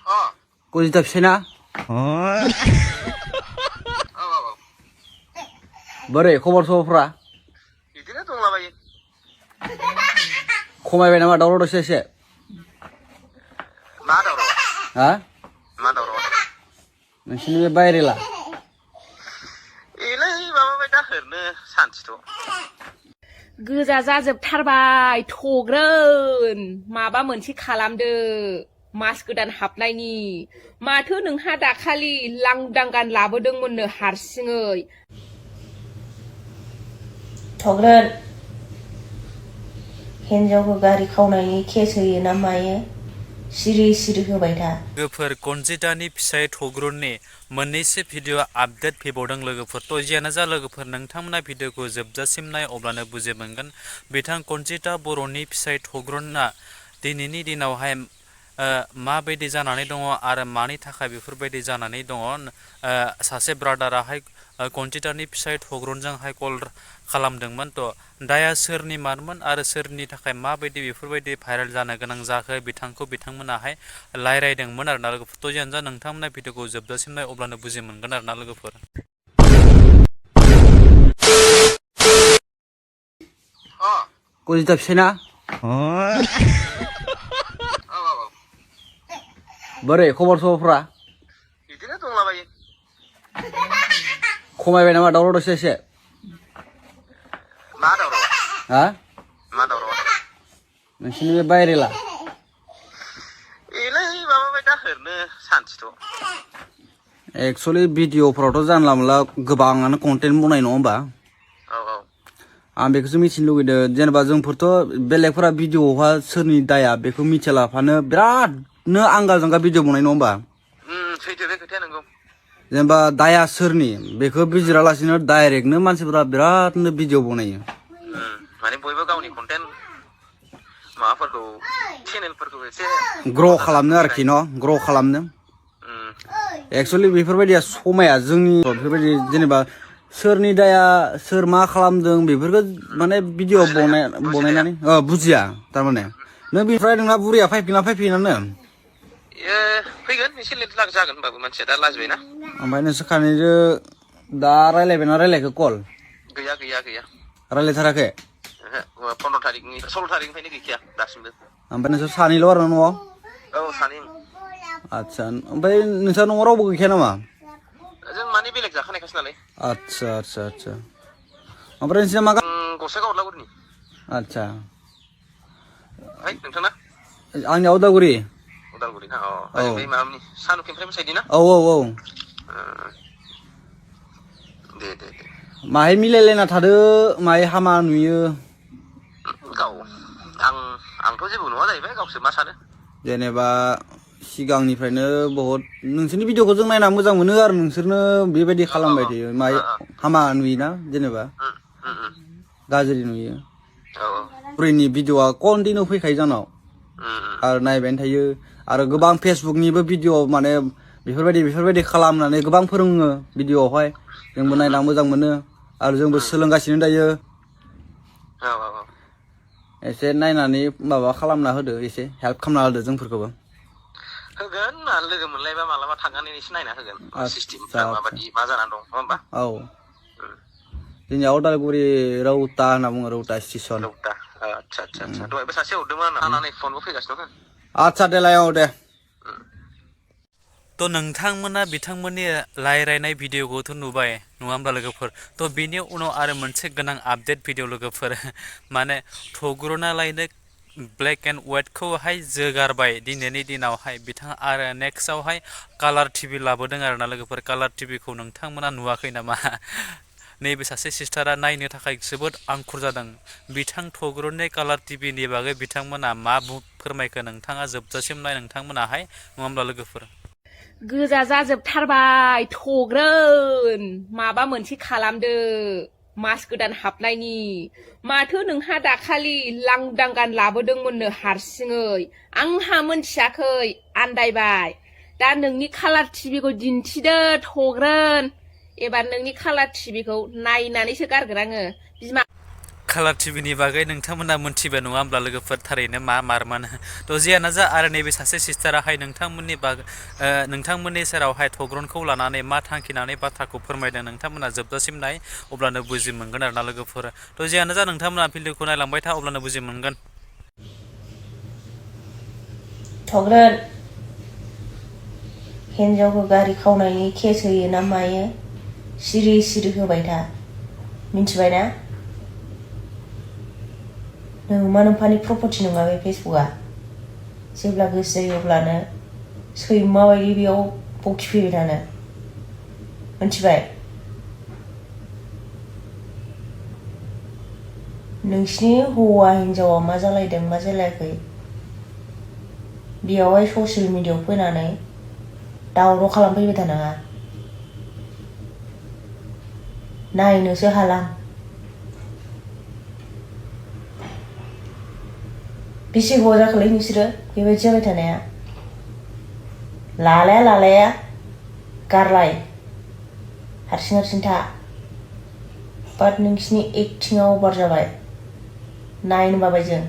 Konjita फिसायना बोरै खबर सबरफ्रा बिदिनो दंलाबायो खमायबाय नामा दावराव दावसि एसे मा दावराव हा मा दावराव नोंसिनि बे बायरेला एलै माबाबाय दा ओरैनो सान्थिथ' गोजा जाजोबथारबाय थग्रोन माबा मोनसे खालामदो मास गोदान हाबनायनि माथो नोंहा दाखालि लांदां गान लाबोदोंमोननो हारसिङै Togrwn हिन्जावखौ गारि खावनायनि केस होयो ना मायो सिरि सिरि होबाय था लोगोफोर कनजितानि फिसाय थग्रुननि मोननैसो भिडिअ आपडेट फैबावदों लोगोफोर तो जियानो जा लोगोफोर नोंथांमोना भिडिअखौ जोबजासिम नाय अब्लानो बुजि मोनगोन बिथां कनजिता बर'नि फिसाय थग्रुनआ दिनैनि दिनावहाय माबायदि जानानै दङ आरो मानि थाखाय बेफोरबायदि जानानै दङ सासे ब्रादाराहाय कनजितानि फिसाय थग्रुनजोंहाय कल खालामदोंमोन तो दाया सोरनि मारमोन आरो सोरनि थाखाय माबायदि बेफोरबायदि भाइरेल जानो गोनां जाखो बिथांखौ बिथांमोनाहाय रायरायदोंमोन आरोना लोगोफोर तो जियानो जा नोंथांमोना भिडिअखौ जोबजासिम नाय अब्लानो बुजि मोनगोन आरोना लोगोफोर Konjita फिसायना बोरै खबर सबरफ्रा बिदिनो दंलाबायो खमायबाय नामा दावराव दावसि एसे मा दावराव हा मा दावराव नोंसिनि बे बायरेला एलै माबाबाय दा ओरैनो सान्थिथ' एक्सुअलि भिडिअफोरावथ' जानला मोनला गोबाङानो कन्टेन्ट बनाय नङा होमबा आं बेखौसो मिथिनो लुगैदों जेनेबा जोंफोरथ' बेलेगफोरा भिडिअआवहा सोरनि दाया बेखौ मिथिलाफानो बिरादनो आंगा जांगा भिडिअ बनाय नङा होमबा सैथो बे खोथाया नंगौ जेनेबा दाया सोरनि बेखौ बिजिरालासिनो डाइरेक्टनो मानसिफोरा बिरादनो भिडिअ बनायो माने बयबो गावनि कन्टेन्ट माबाफोरखौ चेनेलफोरखौ एसे ग्र' खालामनो आरोखि न' ग्र' खालामनो एक्सुअलि बेफोरबायदिया समाया जोंनि बेफोरबायदि जेनेबा सोरनि दाया सोर मा खालामदों बेफोरखौ माने भिडिअ बनायनानै बुजिया थारमाने नों बेनिफ्राय नोंना बुरिया फैफिनानो फैगोन एसे लेट जागोन होनबाबो मानसिया दा लाजिबायना ओमफ्राय नोंसोर खानैजों दा रायलायबायना रायलायखो कल गैया गैया गैया रायलायथाराखै 15 तारिखनि 16 तारिखनिफ्रायनो गैखाया दासिमबो ओमफ्राय नोंसोर सानैल' आरो न'आव औ सानै आदसा ओमफ्राय नोंस्रा न'आव रावबो गैखाया नामा जों माने बेलेग जाखानायखासो नालाय आदसा ओमफ्राय नोंसिना मा गसाइगाव अदालगुरिनि आदसा नोंथांना आंनिया उदालगुरि उदालगुरि ना बै माबानि सानु केम्पनि साइडनि ना औ दे माहाय मिलायलायना थादो माहाय हामा नुयो गाव आंथ' जेबो नङा जाहैबाय गावसो मा सानो जेनेबा सिगांनिफ्रायनो बहुत नोंसोरनि भिडिअखौ जों नायना मोजां मोनो आरो नोंसोरनो बेबायदि खालामबाय थायो माहाय हामा नुयोना जेनेबा गाज्रि नुयो बुरैनि भिडिअआ कन्टिनिउ फैखायो जोंनाव आरो नायबायानो थायो आरो गोबां फेसबुकनिबो भिडिअ माने बेफोरबायदि खालामनानै गोबां फोरोङो भिडिअआवहाय जोंबो नायना मोजां मोनो आरो जोंबो सोलोंगासिनो दायो एसे नायनानै माबा खालामना होदो एसे हेल्प खालामना होदो जोंफोरखौबो होगोन लोगो मोनलायबा मालाबा थांनानै एसे नायना होगोन सिस्टेमफ्रा माबायदि मा जानानै दं नङा होमबा औ जोंनिया उदालगुरि रौता होनना बुङो रौता स्टेसन आदसा दहायबो सासे हरदोंमोन आंनाव फनबो फैगासिनो दं आदसा देलाय औ दे तो नोंथांमोना बिथांमोननि रायरायनाय भिडिअखौथ' नुबाय नङा होमब्ला लोगोफोर तो बेनि उनाव आरो मोनसे गोनां आपडेट भिडिअ लोगोफोर माने थग्रुना लायनो ब्लेक एन्ड व्हाइटखौहाय जोगारबाय दिनैनि दिनावहाय बिथाङा आरो नेक्स्टआवहाय कालार टिभि लाबोदों आरोना लोगोफोर कालार टिभिखौ नोंथांमोना नुवाखै नामा नैबे सासे सिस्टारा नायनो थाखाय जोबोद आंखुर जादों बिथां थग्रुननि कालार टिभिनि बागै बिथांमोना मा फोरमायखो नोंथाङा जोबजासिम नाय नोंथांमोनाहाय नङा होमब्ला लोगोफोर गोजा जाजोबथारबाय थग्रोन माबा मोनसे खालामदो मास गोदान हाबनायनि माथो नोंहा दाखालि लांदां गान लाबोदोंमोननो हारसिङै आंहा मोनथियाखै आन्दायबाय दा नोंनि कालार टिभिखौ दिन्थिदो थग्रोन एबार नोंनि कालार टिभिखौ नायनानैसो गारगोन आङो बिमा कालार टिभिनि बागै नोंथांमोना मोनथिबाय नङा होमब्ला लोगोफोर थारैनो मा मारमोन थ' जियानो जा आरो नैबे सासे सिस्टाराहाय नोंथांमोननि सेरावहाय थग्रनखौ लानानै मा थांखिनानै बाथ्राखौ फोरमायदों नोंथांमोना जोबजासिम नाय अब्लानो बुजि मोनगोन आरोना लोगोफोर थ' जियानो जा नोंथांमोना भिडिअखौ नायलांबाय था अब्लानो बुजि मोनगोन थग्रन हिन्जावखौ गारि खावनायनि केस होयो ना मायो सिरि सिरि होबाय था मिन्थिबाय ना नोंमा नोम्फानि प्रपर्टि नङा बे फेसबुकआ जेब्ला गोसो जायो अब्लानो सैमा बायदि बेयाव बखिफैबाय थानो मिन्थिबाय नोंसिनि हौवा हिन्जावा मा जालायदों मा जालायाखै बेयावहाय ससियेल मिडियायाव फैनानै दावराव खालामफैबाय थानाङा नायनोसो हाला बेसे गोबाव जाखोलै नोंसोरो बेबायदि जाबाय थानाया लालाया गारलाय हारसिं था बाट नोंसिनि एक्टिंआ अभार जाबाय नायनो बाबाय जों